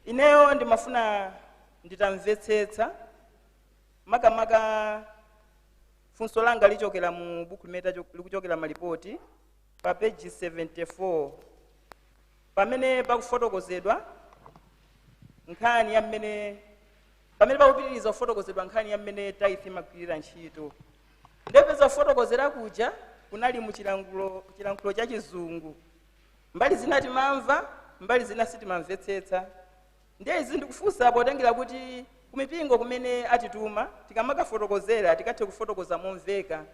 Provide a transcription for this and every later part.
Ineyo ndimafuna nditamvetsetsa, makamaka funso langa lichokera mu buku limene likuchokera malipoti pa page 74, pamene pakufotokozedwa nkhani ya mmene, pamene pakupitiriza kufotokozedwa nkhani ya mmene tithe imagwirira ntchito. Ndepeza kufotokozera kuja kunali mu chilankhulo cha Chizungu, mbali zina timamva, mbali zina sitimamvetsetsa. Ndiye izi ndikufunsa potengera kuti kumipingo kumene atituma tikamakafotokozera tikathe kufotokoza momveka.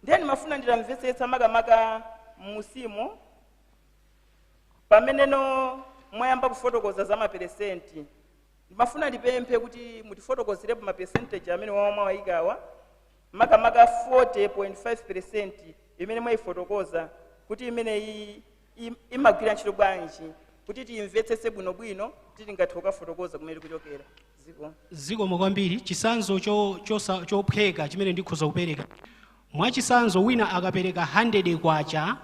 Ndiye ndimafuna nditamvetsetsa makamaka m'musimo pameneno mwayamba kufotokoza za maperesenti. Ndimafuna ndipemphe kuti mutifotokozerepo mapesenteji amene wawa mwawayikawa, makamaka 40.5% imene mwayifotokoza kuti imeneyi imagwira ntchito bwanji, kuti tiyimvetsetse bwinobwino kuti tingathe kukafotokoza kumene tikuchokera. Ziko. Zikomo kwambiri. Chisanzo chophweka chimene ndikhoza kupereka, mwachisanzo, wina akapereka 100 kwacha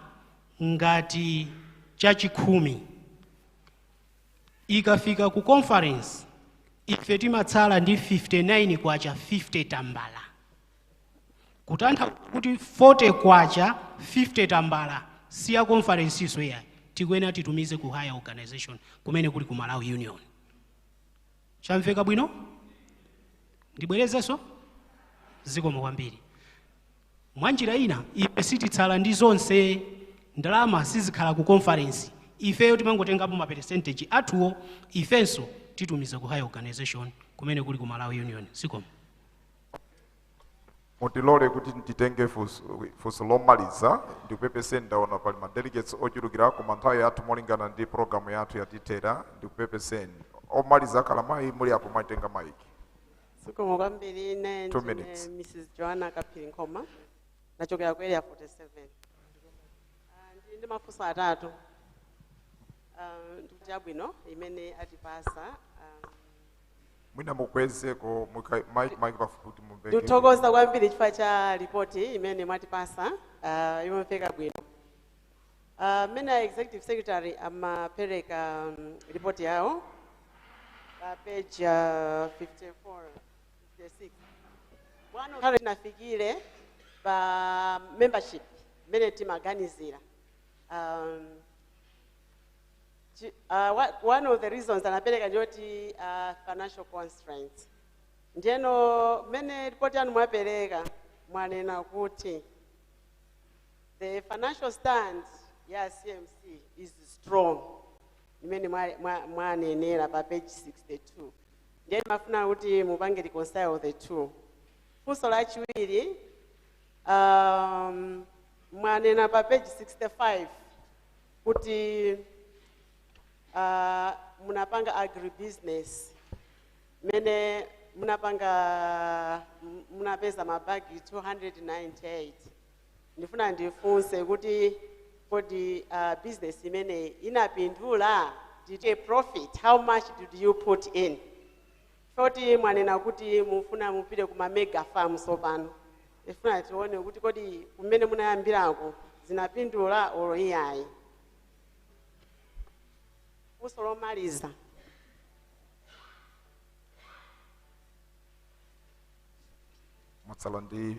ngati chachikhumi, ikafika ku conference ife timatsala ndi 59 kwacha 50 tambala, kutanthauza kuti 40 kwacha 50 tambala si ya conference iso yayi, tikuyenera titumize ku higher organization kumene kuli ku Malawi Union. Chamveka bwino? Ndibwerezenso? Zikomo kwambiri. Mwanjira ina, ife sititsala ndi zonse, ndalama sizikhala ku conference, ifeyo timangotengapo ma percentage athuwo, ifenso titumiza ku higher organization kumene kuli ku Malawi Union. Zikomo. Mutilole kuti titenge funso lomaliza. Ndikupepeseni, ndaona pali ma delegates ochulukira, koma nthawi yathu molingana ndi programu yathu yatithera. Ndikupepeseni. Omaliza akhala mayi muli apo, mwaitenga maiki. Zikomo kwambiri. Ine 2 ndine minutes. Mrs Joanna Kaphiri Nkhoma, ndachokera ku Area 47. Ndili ndi mafunso atatu. Ndikuti abwino imene atipasa Mwina mukwezeko mic pafupi kuti mumveke. Ndikuthokoza kwambiri chifukwa cha ripoti imene mwatipasa, imamveka bwino. Mmene executive secretary amapereka ripoti yawo pa page 54, 56, bwana, khale tinafikire pa membership mmene timaganizira. One of the reasons anapereka ndiyoti financial constraints. Ndiyeno mmene ripoti yanu mwapereka, mwanena kuti the financial stand ya CMC is strong, imene mwanenera pa page 62. Ndiye mafuna kuti mupange reconcile the two. Funso lachiwiri, mwanena pa page 65 kuti munapanga agribusiness mene munapanga, munapeza mabagi 298. Ndifuna ndifunse kuti kodi business imene inapindula? Did you profit? How much did you put in? Choti mwanena kuti mufuna mupite kuma mega farm, sopano ifuna tione kuti kodi kumene munayambirako zinapindula olo iyayi. Funso lomaliza. Mutsala ndi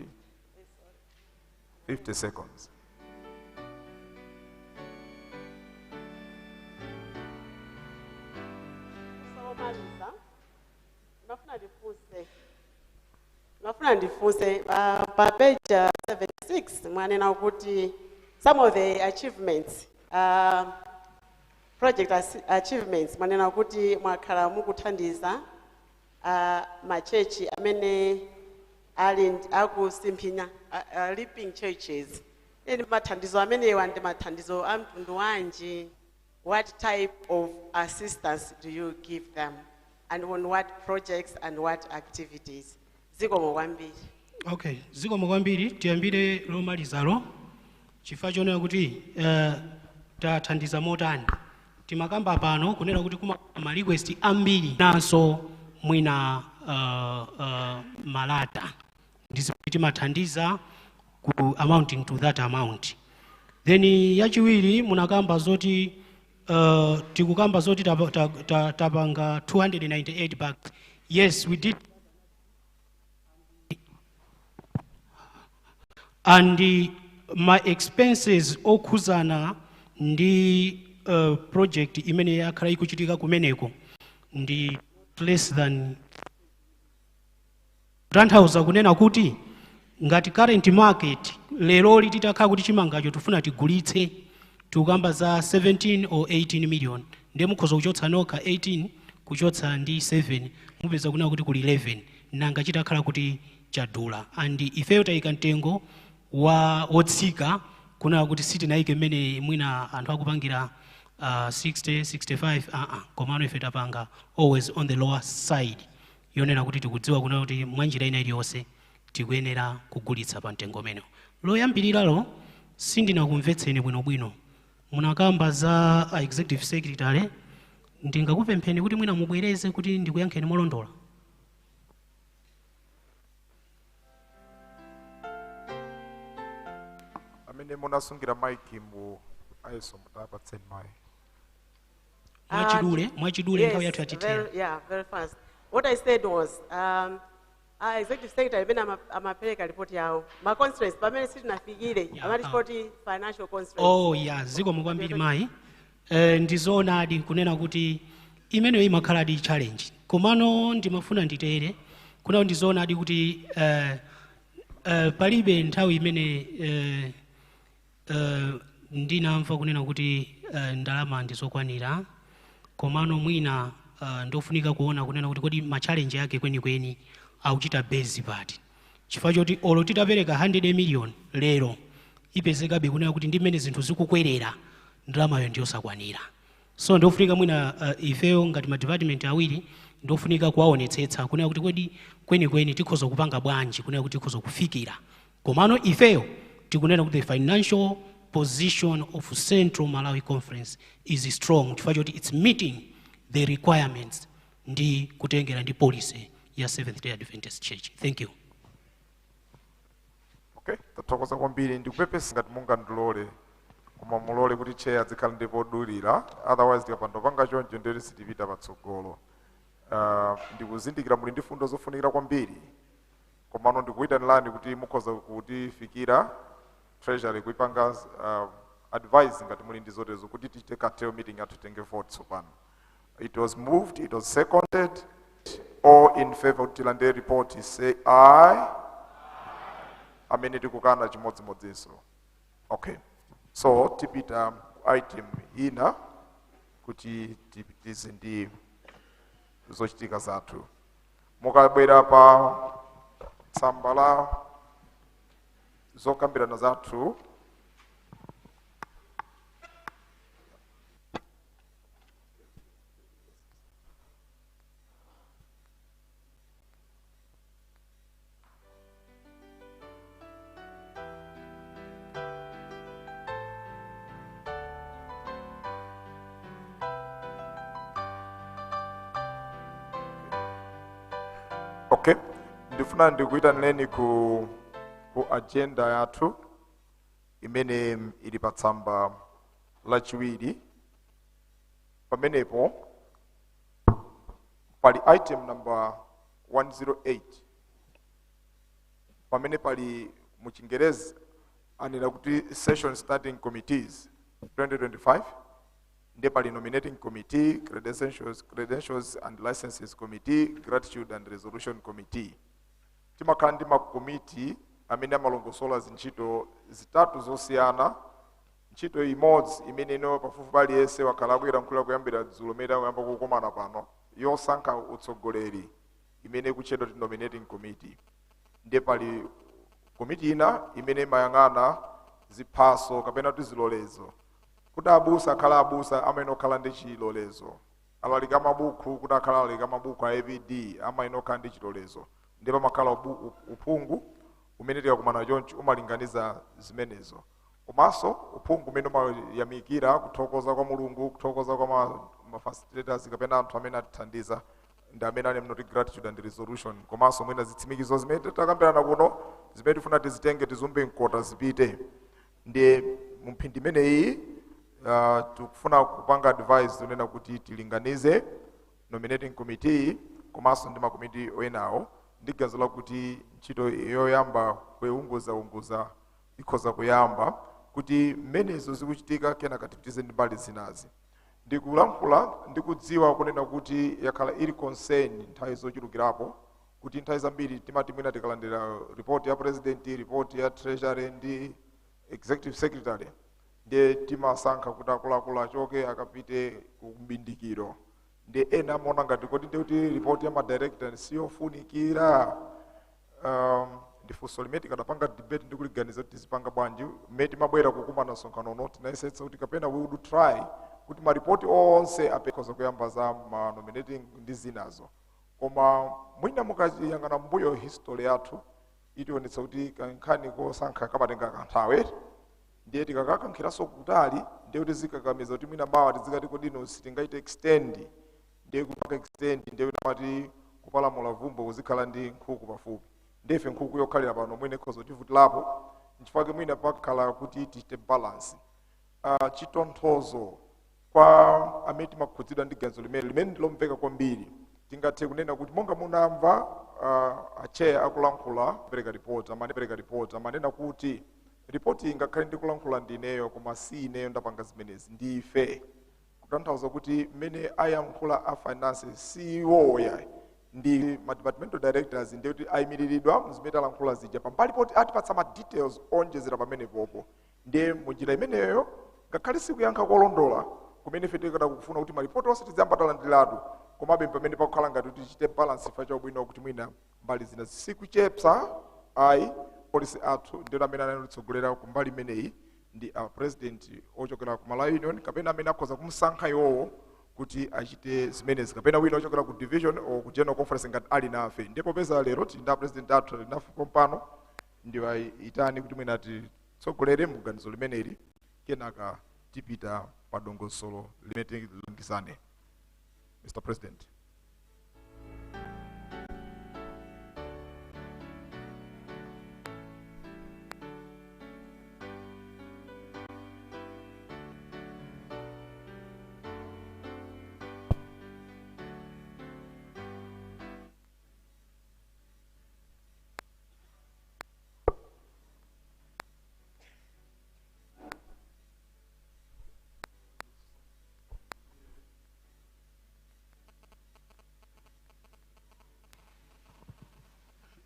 50 seconds. Funso lomaliza, ndimafuna ndifunse pa page 76 mwanena kuti some of the achievements, project achievements, mwanena kuti mwakhala mukuthandiza machechi amene ali akusimphina, leaping churches. Eni mathandizo amenewa ndi mathandizo a mtundu wanji? What type of assistance do you give them, and on what projects and what activities? Zikomo kwambiri. Okay, zikomo kwambiri. Tiyambire lomalizalo chifukwa chonena kuti tathandiza motani. Timakamba pano kunena kuti kuma ma request ambiri, nanso mwina malata ndi zimene timathandiza ku amounting to that amount. Then yachiwiri, munakamba zoti Tikukamba zoti tapanga 298 bags. Yes, we did, and my expenses okhuzana ndi project imene yakhala ikuchitika kumeneko ndi less than, kutanthauza kunena kuti ngati current market leroli titakhala kuti chimangacho tifuna tigulitse, tikukamba za 17 or 18 million. Ndiye mukhoza kuchotsa nokha, 18 kuchotsa ndi 7, mupeza kunena kuti kuli 11. Nanga chitakhala kuti chadula and ifeyo tayika mtengo wa wotsika, kunena kuti sitinayike mmene mwina anthu akupangira 60 65, komano ife tapanga always on the lower side, yonena kuti tikudziwa kunena kuti mwanjira ina iliyonse tikuyenera kugulitsa pa mtengo umenewo. Loyambiriralo sindinakumvetseni bwinobwino. Munakamba za executive secretary. Ndingakupempheni kuti mwina mubwereze kuti ndikuyankheni molondola. Amene munasungira maiki mu ayeso, mutapatseni mayi. Mwachidule, mwachidule, nthawi yathu yatithera. Very, yeah, very fast. What I said was, our executive secretary pamene amapereka report yawo, ma constraints pamene sitinafikire, amati chipoti financial constraints. Oh ya, zikomo kwambiri mayi. Ndizoonadi kunena kuti imeneyo imakhaladi challenge, komano ndimafuna nditere kuna ndizoonadi kuti palibe nthawi imene ndinamva kunena kuti ndalama ndizokwanira, komano mwina ndofunika kuona kunena kuti kodi ma challenge yake kwenikweni akuchita base pati, chifukwa choti olo titapereka 100 million lero, ipezekabe kunena kuti ndi mmene zinthu zikukwerera, ndalamayo ndiyosakwanira. So ndofunika mwina ifeyo ngati ma department awiri ndofunika kuwaonetsetsa kunena kuti kodi kwenikweni tikhoza kupanga bwanji kunena kuti tikhoza kufikira. Komano ifeyo tikunena kuti the financial position of Central Malawi Conference is strong, chifukwa choti it's meeting the requirements ndi kutengera ndi policy ya Seventh Day Adventist Church. Thank you. Okay, tathokoza kwambiri. Ndikupepesa ngati mungandilole, koma mulole kuti chair azikhala ndi podulira, otherwise tikapanda panga choncho ndiyoti sitipita patsogolo. Ndikuzindikira muli ndi fundo zofunikira kwambiri, komano ndikuyitanirani kuti mukhoza kutifikira treasury kuipanga advice ngati muli ndi zotezo, kuti tichite curtail meeting yathu, titenge vote tsopano. It was moved, it was seconded. All in favor kuti tilandire report, say aye. Amene tikukana, chimodzimodzinso. Okay, so tipita ku item ina kuti tipitize ndi zochitika zathu. Mukabwera pa tsamba la zokambirana zathu, okay, ndifuna ndikuyitanireni ku agenda yathu imene ili pa tsamba lachiwiri. Pamenepo pali item number 108, pamene pali mu Chingerezi anena kuti session starting committees 2025. Ndiye pali nominating committee, credentials and licenses committee, gratitude and resolution committee. Timakhala ndi makomiti amene amalongosola zintchito zitatu zosiyana. Ntchito imodzi imene ino pafupifupi aliyense wakhala akuyilankhula kuyambira dzulo imene takuyamba kukumana pano, yosankha utsogoleri, imene ikutchedwa kuti nominating committee. Ndiye pali komiti ina imene imayang'ana ziphaso kapena kuti zilolezo, kuti abusa akhala abusa amene okhala ndi chilolezo, alalika mabuku kuti akhala alalika mabuku a APD amene okhala ndi chilolezo. Ndiye pamakhala uphungu umene tikakumana choncho umalinganiza zimenezo, komanso uphungu umene umayamikira kuthokoza kwa Mulungu, kuthokoza kwa ma facilitators kapena anthu amene atithandiza, ndi amene ali mnoti gratitude and resolution, komanso mwina zitsimikizo zimene takambirana kuno zimene tifuna tizitenge, tizumbe mkota, zipite. Ndiye mu mphindi imeneyi Tikufuna kupanga advice kunena kuti tilinganize nominating committee komanso ndi makomiti enawo, ndi ganizo lakuti ntchito yoyamba kuunguzaunguza ikhoza kuyamba kuti mmenezo zikuchitika, kenaka tipitize ndi mbali zinazi. Ndikulankhula ndikudziwa kunena kuti yakhala ili concern nthawi zochulukirapo, kuti nthawi zambiri timati mwina tikalandira report ya president, report ya treasury ndi executive secretary, ndiye timasankha kuti akuluakulu achoke akapite ku mbindikiro. Ndiye ena amaona ngati kodi ndiye kuti report ya madirector siyofunikira. Ndifunso limene tikadapanga debate ndi kuliganiza kuti tizipanga bwanji. Mmene timabwera kukumana msonkhano uno, tinayesetsa kuti kapena we would try kuti maripoti onse apekhoza kuyamba za ma nominating ndi zinazo. Koma mwina mukachiyang'ana mbuyo, history yathu itionetsa kuti kankhani kosankha kamatenga kanthawi. Ndiye tikakakankhiranso kutali, ndiye kuti zikakamiza kuti mwina mawa tizikati kodino sitingaite extend. Ndiye kupanga extend, ndiye kuti amati kupalamula vumbo kuzikhala ndi nkhuku pafupi. Ndiye ife nkhuku yokhalira pano mwina ikhoza kutivutirapo. Nchifukwa mwina pakhala kuti tichite balance. Chitonthozo kwa amene timakhudzidwa ndi ganizo limene limene ndilomveka kwambiri, tingathe kunena kuti monga munamva acheya akulankhula pereka report, amene pereka report amanena kuti ripoti ingakhale ndikulankhula ndineyo, koma si ineyo ndapanga zimenezi, ndife. Kutanthauza kuti mmene ayankhula a finance, siwoya ndi ma departmental directors, ndiye kuti ayimiriridwa mzimene talankhula zija pambali poti atipatsa ma details onjezera pamenepopo. Ndiye munjira imeneyo, ngakhale sikuyankha kolondola kumene ife tikada kufuna kuti malipoti onse tiziyamba talandiratu, komabe pamene pakukhala ngati kuti tichite balance ifa chabwino kuti mwina mbali zina sikuchepsa ayi. Policy athu ndiyo amene anatitsogolera ku mbali imeneyi ndi a president ochokera ku Malawi Union, kapena amene akhoza kumusankha iwowo kuti achite zimenezi, kapena wina ochokera ku division or ku general conference ngati ali nafe. Ndipo popeza lero tili ndi a president athu ali nafe pompano, ndiwayitani kuti mwina titsogolere mu ganizo limeneli, kenaka tipita pa dongosolo limene tilangizane. Mr President.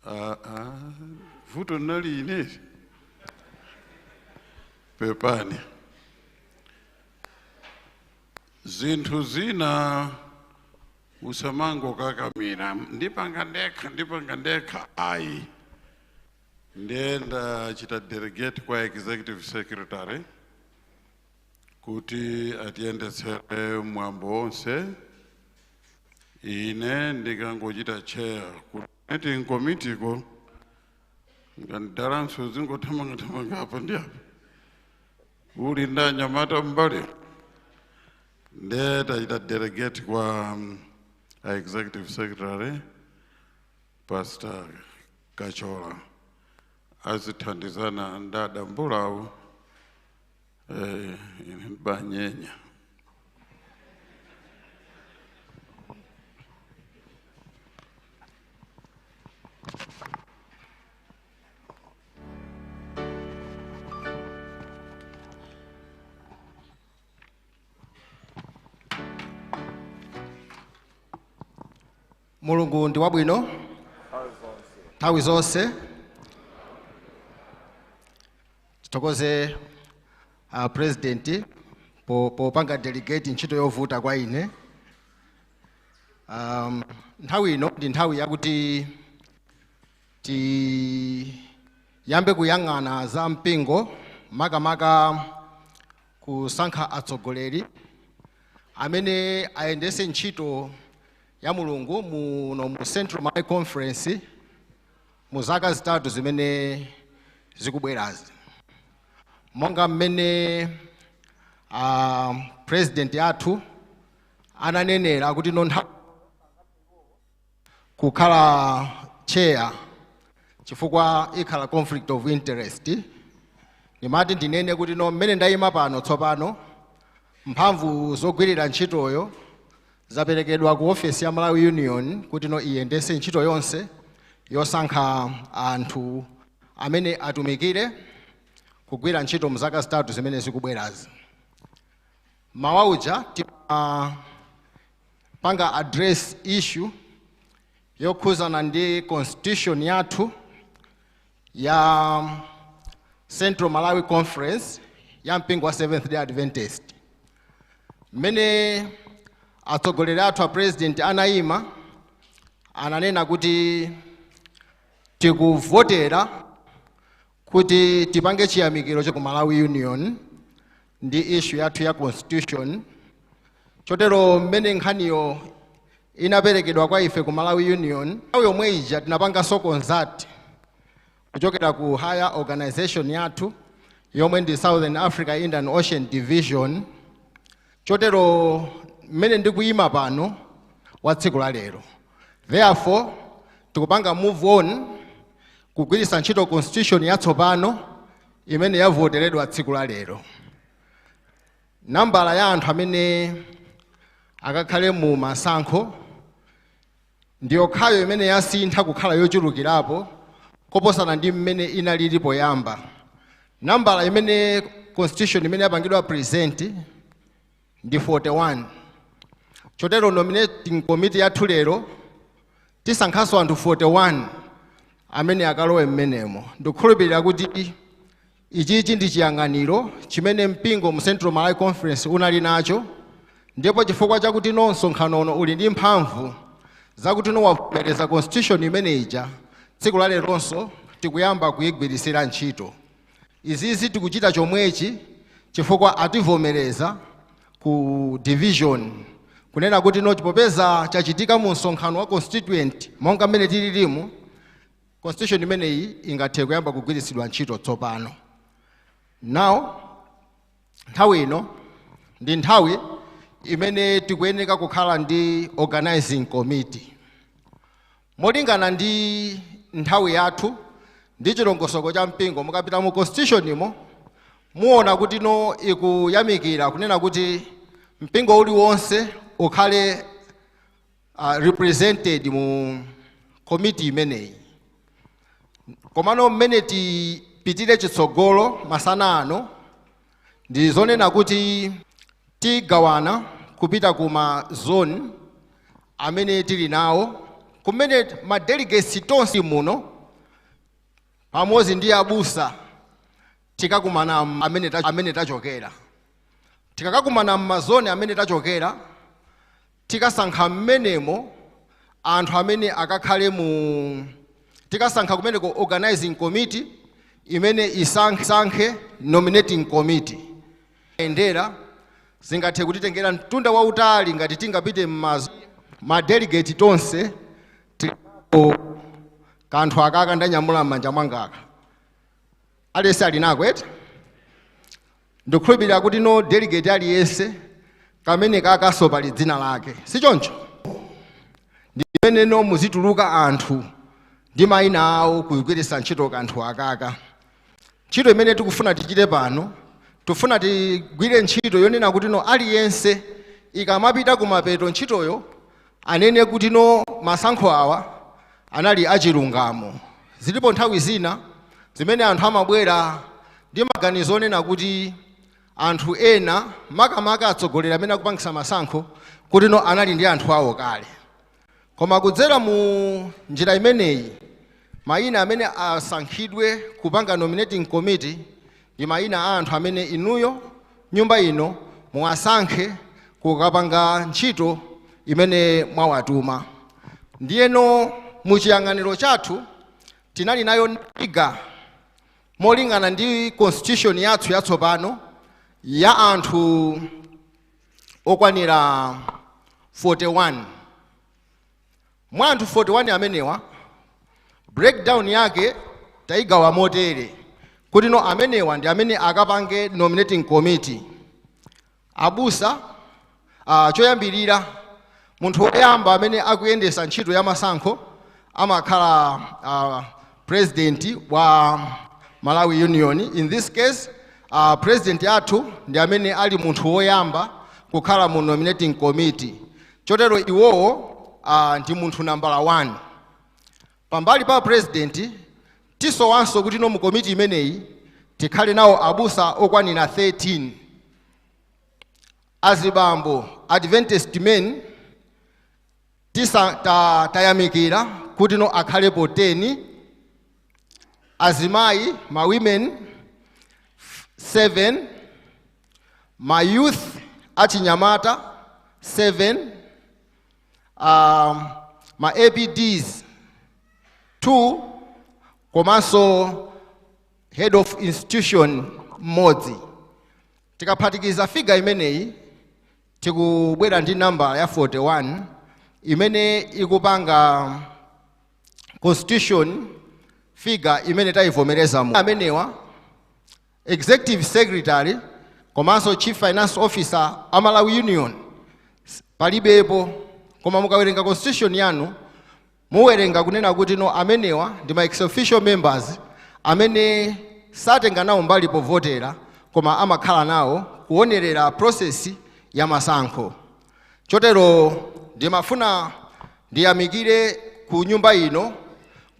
Ah, ah, vuto nali ineri, pepani. Zinthu zina usamangokakamira, ndipanga ndekha, ndipanga ndekha, ayi. Ndiye ndachita delegate kwa executive secretary kuti atiyendetsere mwambo wonse. Ine ndikangochita chair ku meeting committee ko, ngandalanso zingothamangathamanga apa ndi apa, uli ndi anyamata mbali. Ndiye tachita delegate kwa a executive secretary, Pastor Kachola, azithandizana ndi adambulawo. Ine ndibanyenya. Mulungu ndi wabwino nthawi zonse. Tithokoze president popanga delegate ntchito yovuta kwa ine. Nthawi ino ndi nthawi yakuti tiyambe kuyang'ana za mpingo, makamaka kusankha atsogoleri amene ayendese ntchito ya Mulungu muno mu Central Malawi Conference mu zaka 3 zimene zikubwerazi. Monga mmene president athu ananenera kuti nontha kukhala chair chifukwa ikhala conflict of interest, ndimati ndinene kuti no, mmene ndayima pano tsopano Mphamvu zogwirira ntchitoyo zaperekedwa ku ofesi ya Malawi Union kuti no iyendese ntchito yonse yosankha anthu amene atumikire kugwira ntchito mzaka 3 zimene zikubwerazi. Mawauja panga address issue yokhuzana ndi constitution yathu ya Central Malawi Conference ya mpingo wa Seventh Day Adventist. Mmene atsogoleri athu a president anayima, ananena kuti tikuvotera kuti tipange chiyamikiro cha ku Malawi Union ndi issue yathu ya constitution. Chotero mmene nkhaniyo inaperekedwa kwa ife ku Malawi Union, nthawi yomwe ija tinapanganso consult kuchokera ku higher organization yathu yomwe ndi Southern Africa Indian Ocean Division. Chotero mmene ndikuyima pano wa tsiku la lero, therefore tikupanga move on kugwiritsa ntchito constitution yatsopano imene yavoteredwa tsiku la lero. Nambala ya anthu amene akakhale mu masankho ndiyokhayo imene yasintha kukhala yochulukirapo koposana ndi mmene inalili poyamba. Nambala imene constitution imene yapangidwa present ndi 41. Chotero nominating committee yathu lero tisankhanso anthu 41 amene akalowe mmenemo. Ndikukhulupirira kuti ichichi ndi chiyang'aniro chimene mpingo mu Central Malawi Conference unali nacho, ndipo chifukwa chakuti no msonkhano uno uli ndi mphamvu zakuti no wavomereza constitution imene ija, tsiku la leronso tikuyamba kuyigwirisira ntchito. Izizi tikuchita chomwechi chifukwa ativomereza ku division kunena kuti no popeza chachitika mu msonkhano wa constituent monga mmene tililimu, constitution imeneyi ingathe kuyamba kugwiritsidwa ntchito tsopano. Now nthawi ino ndi nthawi imene tikuyeneka kukhala ndi organizing committee molingana ndi nthawi yathu ndi chilongosoko cha mpingo. Mukapita mu constitution imo muona kuti no ikuyamikira kunena kuti mpingo uliwonse ukhale represented mu committee imeneyi. Komano mmene tipitire chitsogolo masana ano ndi zonena kuti tigawana kupita ku ma zone amene tili nawo, kumene ma delegates tonse muno pamodzi ndi abusa tikakumana amene tachokera. Tikakakumana m'mazone amene tachokera, tikasankha mmenemo anthu amene akakhale mu, tikasankha kumeneko organizing committee imene isankhe nominating committee. Endera zingathe kutitengera mtunda wautali ngati tingapite ma delegate tonse tili kanthu akaka ndanyamula m'manja mwangaka, aliyense ali nako eti. Ndikukhulupirira kuti no delegate aliyense kamene kakaso pali dzina lake, si choncho? Ndi imene no muzituluka anthu ndi mayina awo kugwiritsa ntchito kanthu akaka. Ntchito imene tikufuna tichite pano, tifuna tigwire ntchito yonena kuti no aliyense ikamapita kumapeto ntchitoyo anene kuti no masankho awa anali achilungamo. Zilipo nthawi zina zimene anthu amabwera ndi maganizo onena kuti anthu ena, makamaka atsogoleri amene akupangisa masankho, kuti no anali ndi anthu awo kale. Koma kudzera mu njira imeneyi, mayina amene asankhidwe kupanga nominating committee ndi mayina a anthu amene inuyo nyumba ino muwasankhe kukapanga ntchito imene mwawatuma. Ndiyeno muchiyang'aniro chathu tinali nayo iga molingana ndi constitution yathu yatsopano ya anthu okwanira 41. Mwa anthu 41 amenewa, breakdown yake tayigawa motere kuti no amenewa ndi amene akapange nominating committee. Abusa, choyambirira munthu woyamba amene akuyendesa ntchito ya masankho amakhala president wa Malawi Union. In this case, president athu ndi amene ali munthu woyamba kukhala mu nominating committee. Chotero iwowo ndi munthu nambala 1. Pambali pa president, tisowanso kuti no mu komiti imeneyi tikhale nawo abusa okwanira 13. Azibambo, Adventist men, tayamikira kuti no akhalepo 10. Azimayi, ma women, 7. Ma youth, achinyamata, 7. Ma APDs 2, komanso head of institution mmodzi. Tikaphatikiza figure imeneyi, tikubwera ndi namba ya 41 imene ikupanga constitution figure imene tayivomereza. Mu amenewa, executive secretary komanso chief finance officer a Malawi Union palibepo, koma mukawerenga constitution yanu, muwerenga kunena kuti no amenewa ndi ma ex officio members amene satenga nawo mbali povotera, koma amakhala nawo kuonerera process ya masankho. Chotero ndimafuna ndiyamikire ku nyumba ino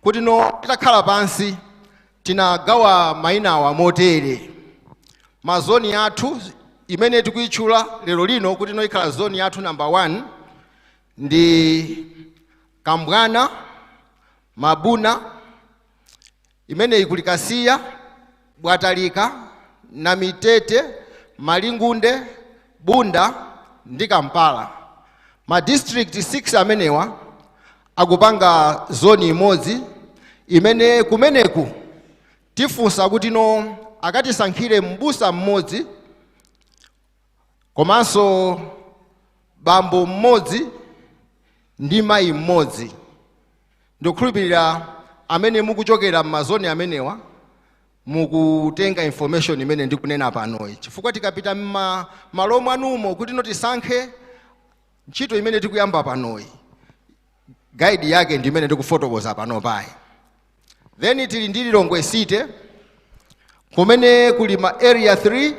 kuti no titakhala pansi tinagawa mayinawa motere. Mazoni athu imene tikuyitchula lero lino kuti no ikhala zoni yathu number 1 ndi Kambwana, Mabuna, imeneyi kuli Kasiya, Bwatalika, Namitete, Malingunde, Bunda ndi Kampala. Ma district 6 amenewa akupanga zoni imodzi imene kumeneku tifunsa kuti no akatisankhire mbusa mmodzi komanso bambo mmodzi ndi mayi mmodzi. Ndikukhulupirira amene mukuchokera m'mazoni amenewa mukutenga information imene ndikunena panoyi, chifukwa tikapita m'malo mwanumo kuti no tisankhe ntchito imene tikuyamba panoyi, guide yake ndi imene ndikufotokoza pano payi. Then tili ndi Lilongwe City, kumene kuli ma area 3,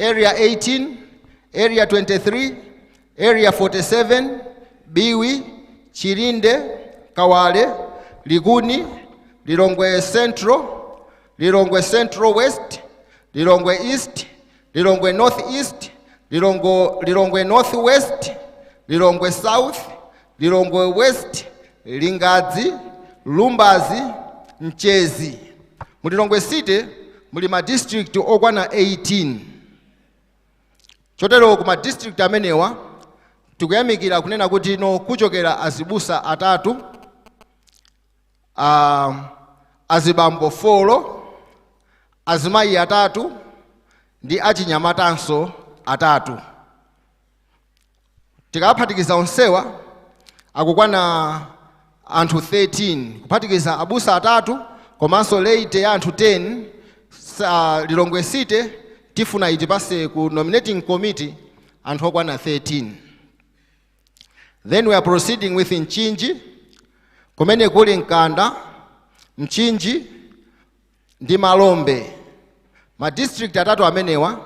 area 18, area 23, area 47, Biwi, Chilinde, Kawale, Likuni, Lilongwe Central, Lilongwe Central West, Lilongwe East, Lilongwe North East, Lilongwe North West, Lilongwe South, Lilongwe West, Lingadzi, Lumbazi, Mchezi. Mu Lilongwe City muli ma district okwana 18. Chotero ku ma district amenewa tikuyamikira kunena kuti no kuchokera azibusa atatu, azibambo 4, azimayi atatu ndi achinyamatanso atatu. Tikaphatikiza onsewa akukwana anthu 13, kuphatikiza abusa atatu komanso laity ya anthu 10. Lilongwe City tifuna itipase ku nominating committee anthu okwana 13. Then we are proceeding with Mchinji, kumene kuli Mkanda, Mchinji ndi Malombe. Ma district atatu amenewa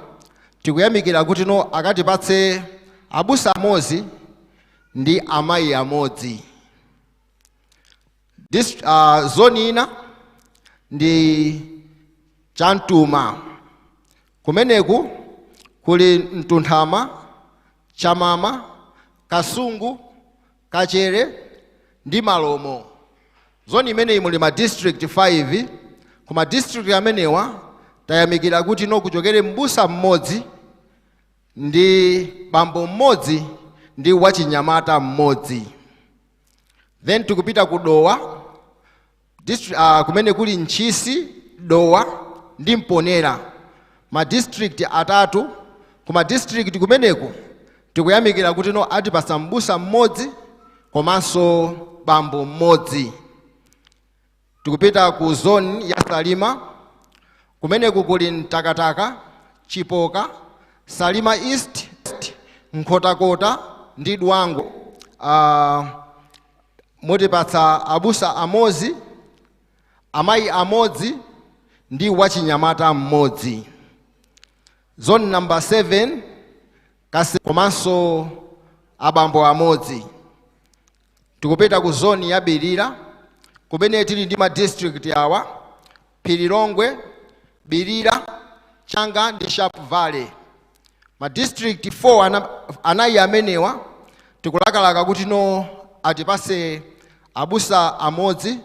tikuyamikira kuti no akatipatse abusa amodzi ndi amayi amodzi. Zoni ina ndi Chamtuma, kumeneku kuli Mtunthama, Chamama, Kasungu, Kachere ndi Malomo. Zoni imeneyi muli ma district 5. Ku ma district amenewa tayamikira kuti no kuchokere mbusa mmodzi ndi bambo mmodzi ndi wachinyamata mmodzi. Then tikupita ku Dowa district, kumene kuli Ntchisi, Dowa ndi Mponera, ma district atatu. Ku ma district kumeneku tikuyamikira kuti no atipasa mbusa mmodzi komanso bambo mmodzi. Tikupita ku zone ya Salima, kumeneku kuli Mtakataka, Chipoka, Salima East, Nkhotakota ndi Dwangwa. Mutipatsa abusa amodzi, amayi amodzi ndi wachinyamata mmodzi. Zone number 7, Karonga. Kase komanso abambo amodzi. Tikupita ku zoni ya Bilira, kumene tili ndi ma district awa: Phirilongwe, Bilira, Changa ndi Sharp Valley. Ma district 4 anayi amenewa tikulakalaka kuti no atipase abusa amodzi,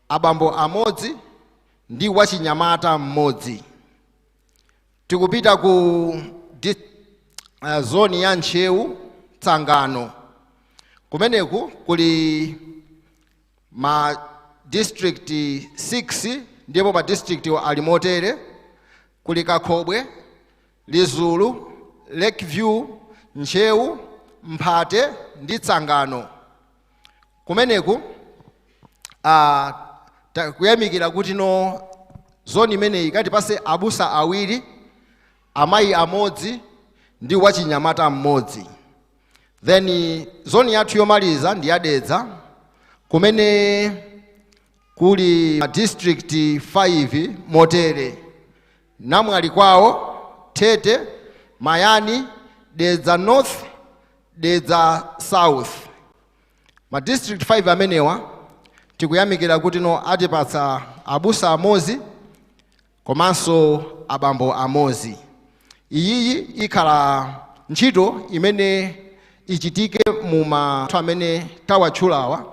abambo amodzi ndi wachinyamata mmodzi. Tikupita ku zoni ya Ntcheu Tsangano. Kumeneku kuli ma district 6, ndipo ma district ali motere: kuli Kakhobwe, Lizulu, Lakeview, Ntcheu, Mphate ndi Tsangano. Kumeneku kuyamikira kuti no zoni imeneyi ikatipase abusa awiri, amayi amodzi ndi wachinyamata mmodzi. Then zoni yathu yomaliza ndi yadedza, kumene kuli ma district 5 motere: Namwali kwawo, Tete, Mayani, Dedza North, Dedza South. Ma district 5 amenewa tikuyamikira kuti no atipatsa abusa amodzi komanso abambo amodzi. Iyiyi ikhala ntchito imene ichitike mu ma amene tawatchulawa.